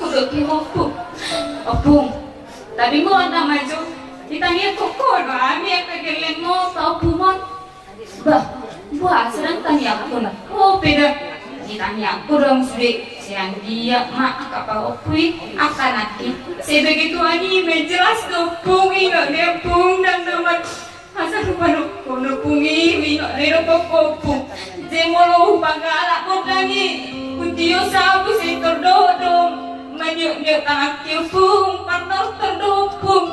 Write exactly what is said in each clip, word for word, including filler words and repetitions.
Dohot i, ompung. Ompung. Tapi mo na maju. Ditangiangkon ho do hami angka gellengmu, ompung on. Bah, bah, sedang tangiangkon na. O, peda. Ditangiangkon do sude. Sian dia ma angka pahompu i, angka nangkin. Sebagai tuan i, ma jelas do ompung, ingot do ompung, dang na mar- Asa hupadokkon ompung i, ingot do i dohot ompung. Jei molo hupagalak gondang i, huntio sabu, sai tor dohot do. Maniotniot tanganki ompung, parnortor do ompung.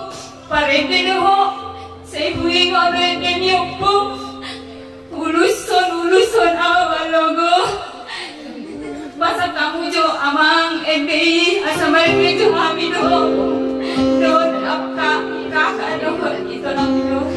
Parende do ho, sai huingot do ende ni ompung. Ulushon, ulushon ahu mangalogo. Pasahat hamu jo amang ende i, asa marende jo hami dohot, dohot angka kakak dohot ito nami dohot.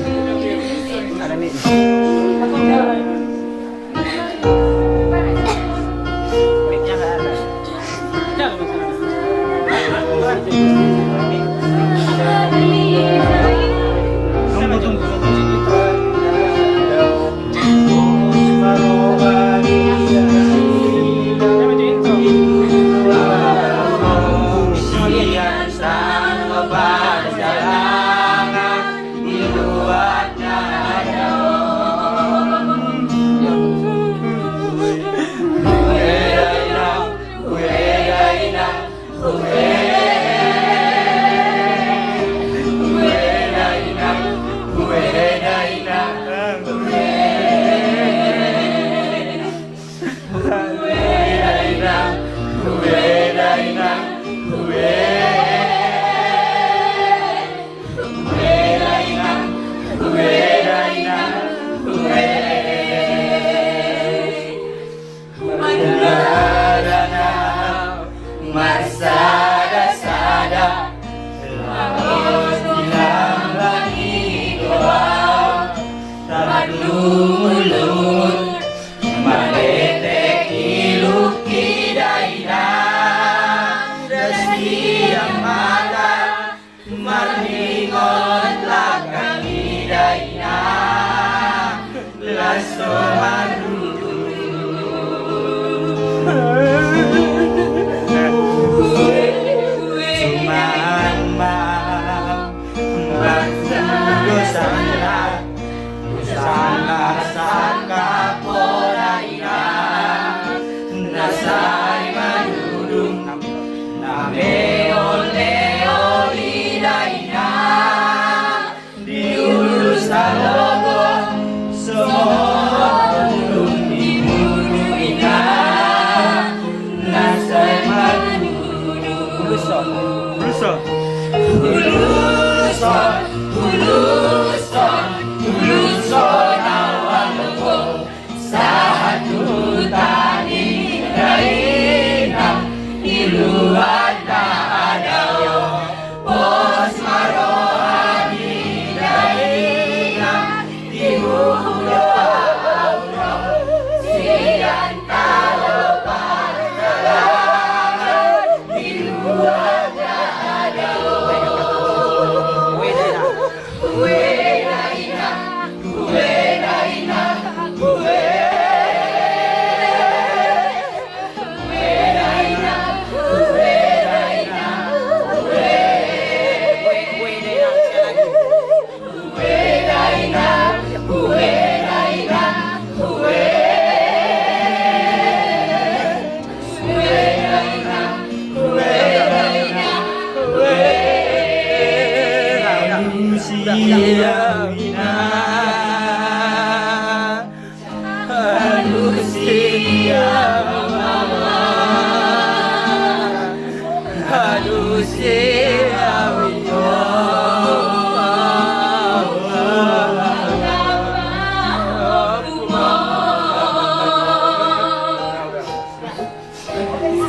Marsadasada, marsadasada, laos dilambangi do au, tarlungutlungut, maletek ilungki dainang, das di amanta. Marningot langkang i dainang, laos so marhundul. Suman ma, bangsa do sangkap, sangkap-sangkap dainang, na sai manudung. Na meol-eol i dainang, di ulus talogo, songon ulun di hulu inang, na sai manudung. Ulushon, ulushon. Ulushon, ulushon, ulushon ahu mangalogo. Sahat tu huta ni dainang, di luat na adong pos ma roha ni dainang, di huhut do au ro sian tano Partalangan, di luat na adong.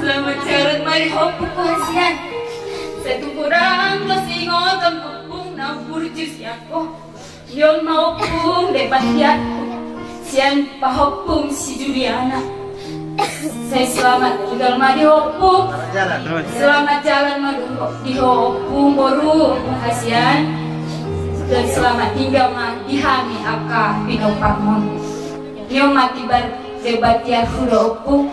Selamat jalan ma di ho ompungku hasian. Sai tung godang do siingoton ompung na burju sian ho. Nion ma ompung, debatian sian pahompung si Juliana. Sai selamat tinggal ma di ho ompung. Selamat jalan ma di ho ompung boru, ompung hasian. Dan selamat tinggal ma di hami angka pinompar on. Nion ma tibar debatianhu do ompung.